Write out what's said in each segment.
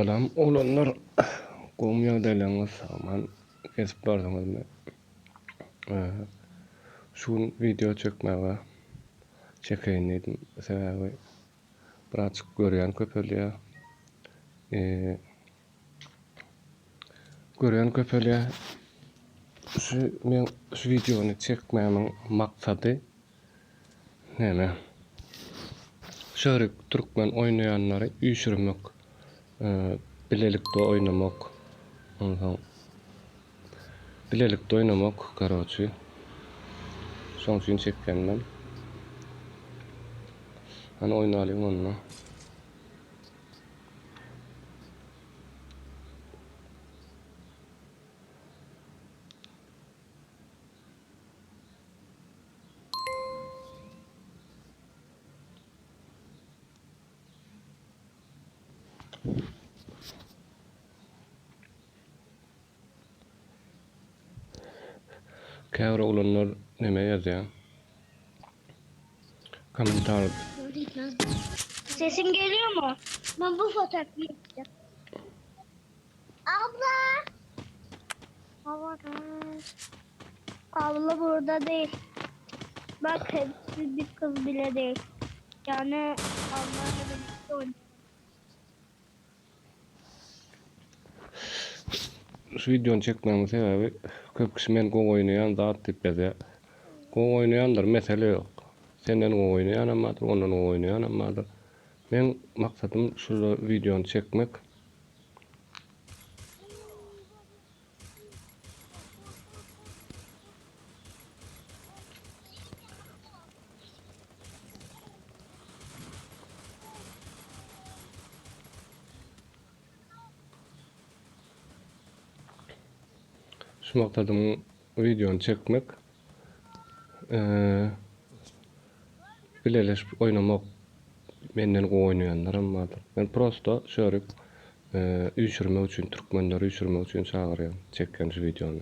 Salam oglanlar gowmy ýagdaýlaryňyz sagman gezip bardyňyzmy şu gün wideo çekmäge çekeýin diýdim sebäbi birazjyk görýän köpelýär görýän köpelýär şu men şu wideony çekmämiň maksady Näme? Şörik türkmen oýnaýanlary üýşürmek, bilelikde oýnamak, onsoň bilelikde oýnamak, karoçi. Şoň üçin çekýän men. Hany oýnalyň onda. Käbir oglanlar neme ýazýar? Kommentar. Sesin geliyor mu? Ben bu fotoğrafı yapacağım. Abla. Abla burada değil. Bak hepsi bir kız bile değil. Yani ablayla birlikte oynuyor. Şu videony çekmegiň sebäbi köp kişi men gowy oýnaýan zat diýip ýazýar. Gowy oýnaýandyr mesele ýok. Senden gowy oýnaýanam bardyr, ondan gowy oýnaýanam bardyr. Meň maksadym şul videony çekmek. Şu maksadym wideony çekmek. Ee, bileleşip oýnamak menden gowy oýnaýanlaram bardyr. Men prosto şörik Üýşürmek üçin türkmenleri üýşürmek üçin çagyrýan çekýän şu wideony.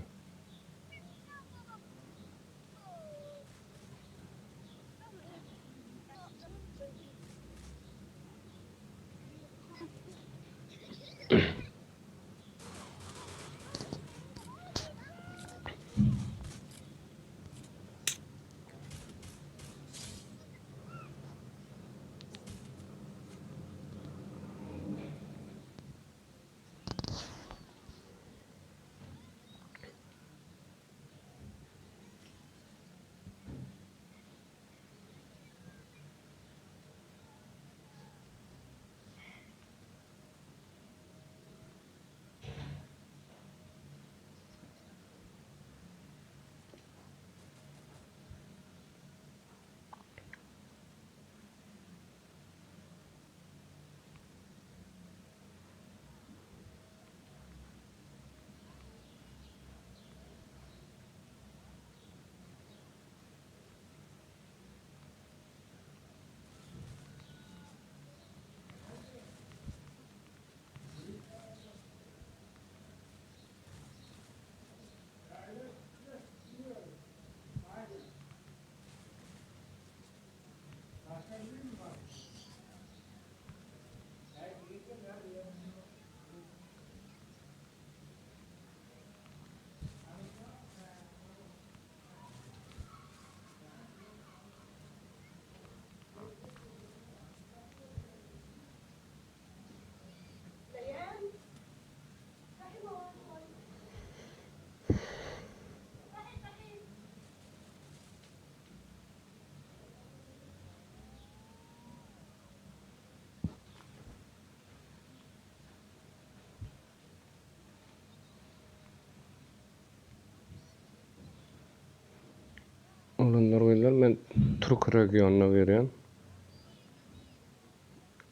Oglanlar gyzlar men türk regionyna girýän.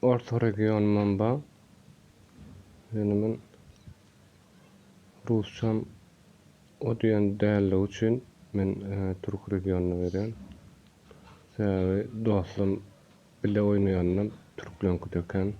Orta regionymam bar. Ýöne men rusçam o diýen dälligi üçin men türk regionyna girýän. Sebäbi dostum bile oýnaýanynam türkleňkide kän.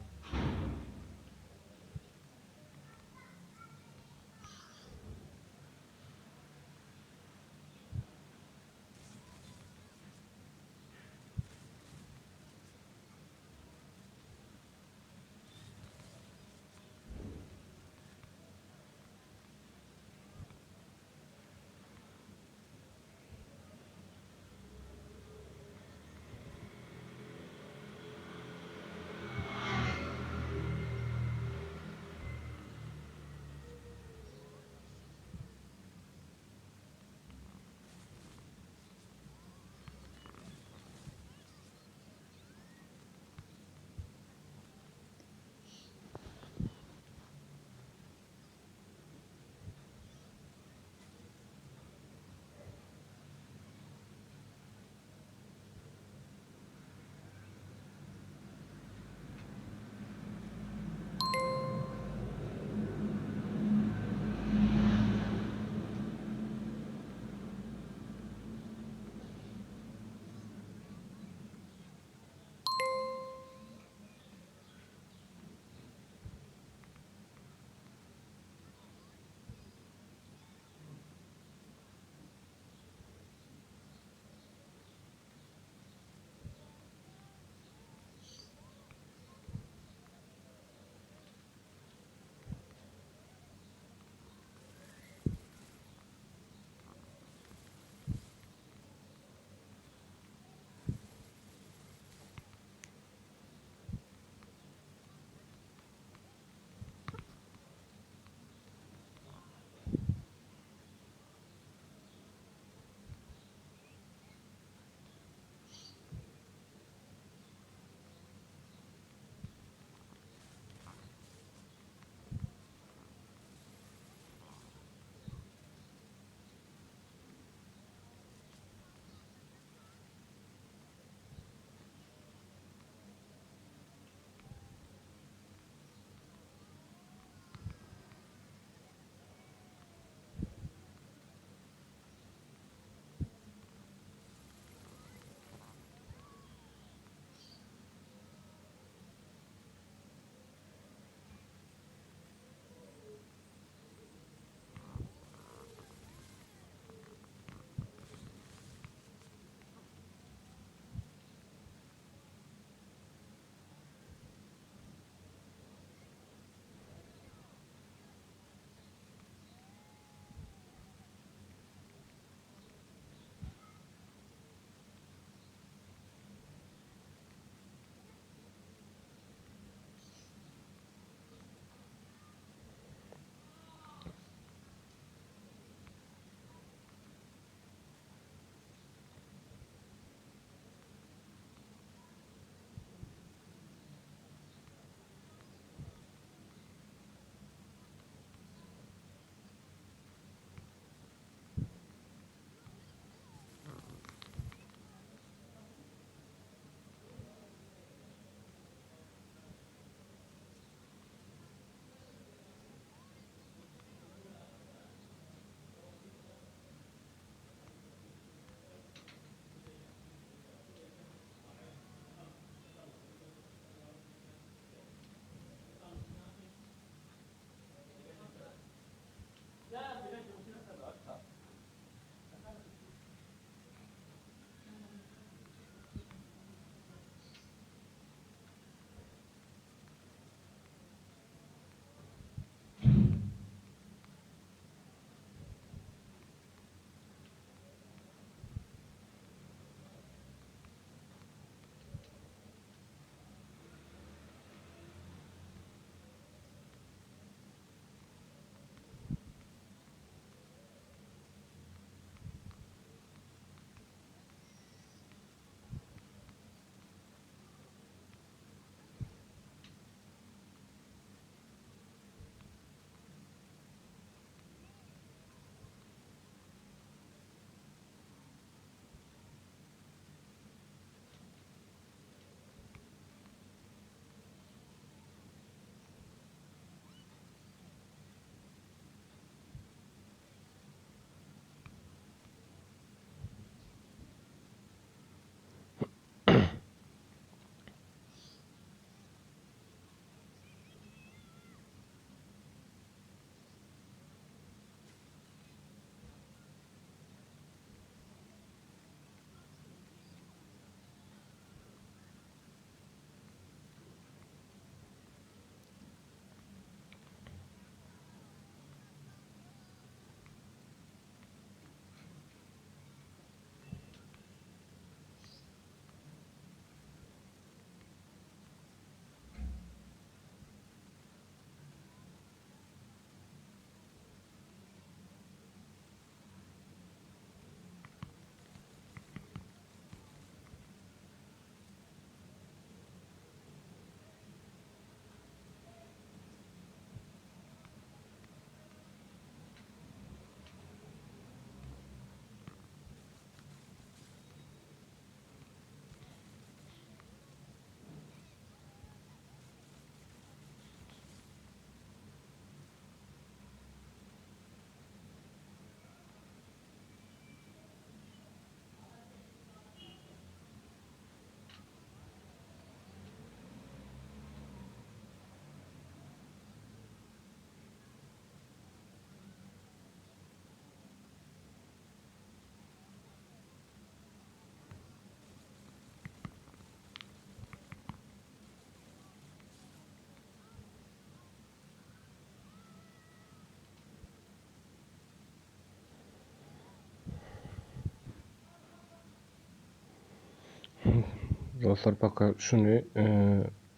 Dostlar paka şuny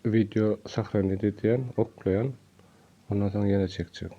wideo sahranit edýän, oklaýan. Ondan soň ýene çekjek.